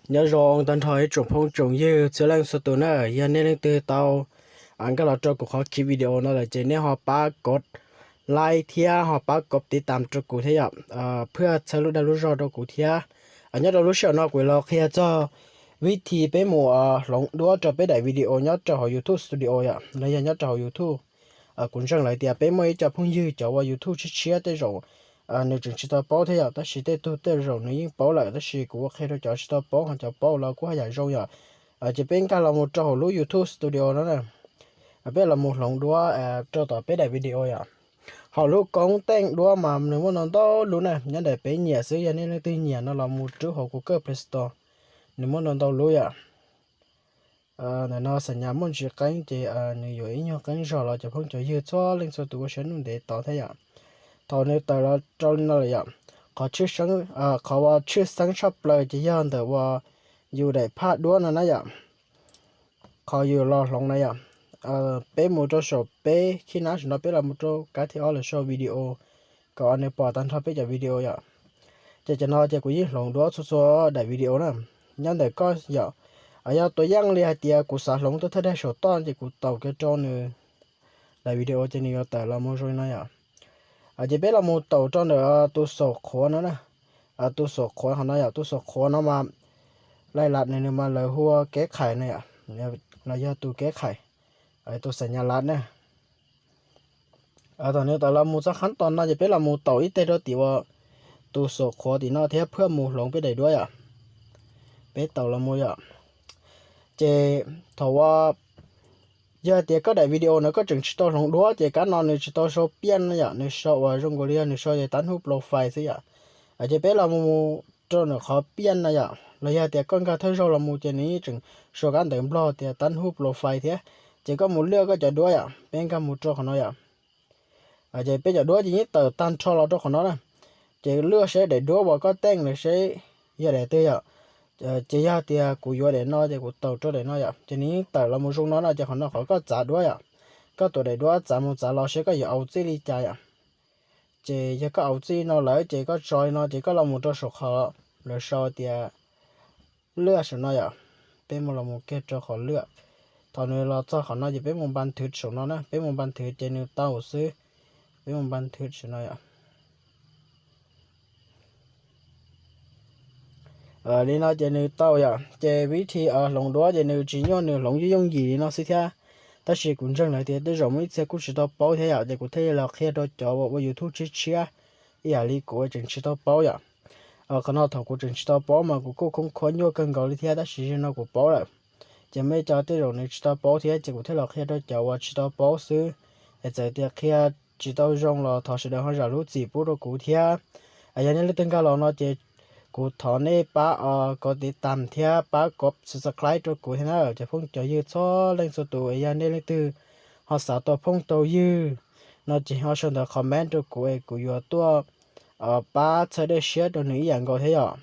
Nyob zoo tag nrho ib tsoom phooj tsoom ywg txhua leej txhua tus na, yog nej leej twg tau nkag los rau kuv qhov kiv video no lawm ces nej ho pab kov like thiab ho pab kov tiv tam rau kuv thiab yom, phaj txhawb lub dag lub zog rau kuv thiab. Nyob rau lub sij hawm no kuv los qhia txog vib thi peb mus hloov duab rau peb daim video nyob rau hauv YouTube Studio yom, los yog nyob rau hauv YouTube. Kuv ntseeg lawm tias peb muaj ib co phooj ywg cov ua YouTube tshiab tshiab tej zaum nws tseem tsis tau paub thiab yom, tab sis tej tug tej zaum nws yeej paub lawm, tab sis kuv ua qhia rau cov tsis tau paub, ho cov paub los kuj haj yam zoo yom. Ces peb nkag los mus rau hauv lub YouTube Studio no na, peb los mus hloov duab rau tom peb daim video yom. Hauv lub koob teej duab mas nws muaj ntau ntau lub na, nyob ntawm peb nyiam xwb, yog nej leej twg nyiam no los mus rub hauv Google Play Store, nws muaj ntau ntau lub yom. Ntawm no xam nyas muaj ntsis qeeb ces nws yuav ib nyuag qeeb zog los cov phooj cov ywg txhua leej txhua tus ua siab nuj ntev tos thiab yom. Thaum nws tawm los rau li no lawm yom, qhov tshwj xeeb, qhov uas tshwj xeeb tshaj plaws ces yog ntawm uas yus daim phaj duab no na yom. Qhov yus los hloov na yom, peb mus rau saum peb khib nab saum no, peb los mus rau kab thib ob lawm sau video, kom nws pom tag nrho peb cov video yom. Ces cov no ces kuv yeej hloov duab txhua txhua daim video na. Nyob ntawm koj yom, yog tua yeej li hais tias kuv xav hloov tuaj thawj daim saum toj ces kuv taus kiag rau nws daim video ces nws yuav tawm los mus zoo li no yom. Ces peb los mus taus rau ntawm tus saum qhuav no na, tus saum qhuav hov no yom, tus saum qhuav no mas lais lam nws nws mas lawv hu ua kev qhais na yom, los yog tus kev qhais, tus xam nyas lam na. Thaum nws tawm los mus txog qhab tos no ces peb los mus taus ib teg rau tim uas tus saum qhuav tim no thiab phaj mus hloov peb daim duab yom. Peb taus los mus yom. Ces thaum uas yog tias koj daim video no koj tseem tsis tau hloov duab ces kab no nws tsis tau sau piaj no yom, nws sau uas zoo nkaus li yog nws sau ces tab hnub profile xwb yom. Ces peb los mus rau nws qhov piaj no yom, los yog tias koj nkag thawj zaug los mus ces nws yeej tseem sau kab ntawv nplog tias tab hnub profile thiab. Ces koj mus lwaj koj cov duab yom, peb nkag mus rau qhov no yom. Ces peb cov duab ces yeej tawm tag nrho los rau qhov no na. Ces lwaj seb daim duab uas koj teej lawm seb yog daim twg yom. Ces yog tias kuv yuav daim no ces kuv taus rau daim no yom, ces nws yeej tawm los mus zoo no na, ces qhov no qhov koj txav duab yom. Koj tus daim duab txav mus txav los seb koj yuav au txij li cas yom. Ces yog koj au txij no lawm ces koj tso li no ces koj los mus rau saum qhov lawv sau tias lwaj saum no yom. Peb mus los mus kiag rau qhov lwaj. Thaum nws los txog qhov no ces peb mus npas thwv saum no na, peb mus npas thwv ces nws tau xwb. Peb mus npas thwv saum no yom. Li no ces nws tau yom. Ces vib thi hloov duab ces nws tsis nyuaj, nws hloov yooj yooj yim li no xwb thiab. Tab sis kuv ntseeg lawm tias tej zaum muaj ib txhia kuj tsis tau paub thiab yom, ces kuv thiaj li los qhia rau cov uas ua YouTube tshiab tshiab ib yam li kuv tseem tsis tau paub yom. Qhov no thaum kuv tseem tsis tau paub mas kuv kuj khoob khuab nyuaj kawg nkaus li thiab, tab sis zaum no kuv paub lawm. Ces muaj ib co tej zaum nws tsis tau paub thiab ces kuv thiaj los qhia rau cov uas tsis tau paub xwb. Es txawm tias qhia tsis tau zoo los thov sawv daws ho zam lub txim pub rau kuv thiab. Yog nej leej twg nkag los no ces kuv thov nej pab kov tiv tam thiab pab kov subscribe rau kuv thiab na cov phooj cov ywg txhua leej txhua tus. Yog nej leej twg ho xav tau phooj tau ywg no ces ho sau ntawv comment rau kuv es kuv yuav tuaj pab txhawb dej siab rau nws ib yam nkaus thiab yom.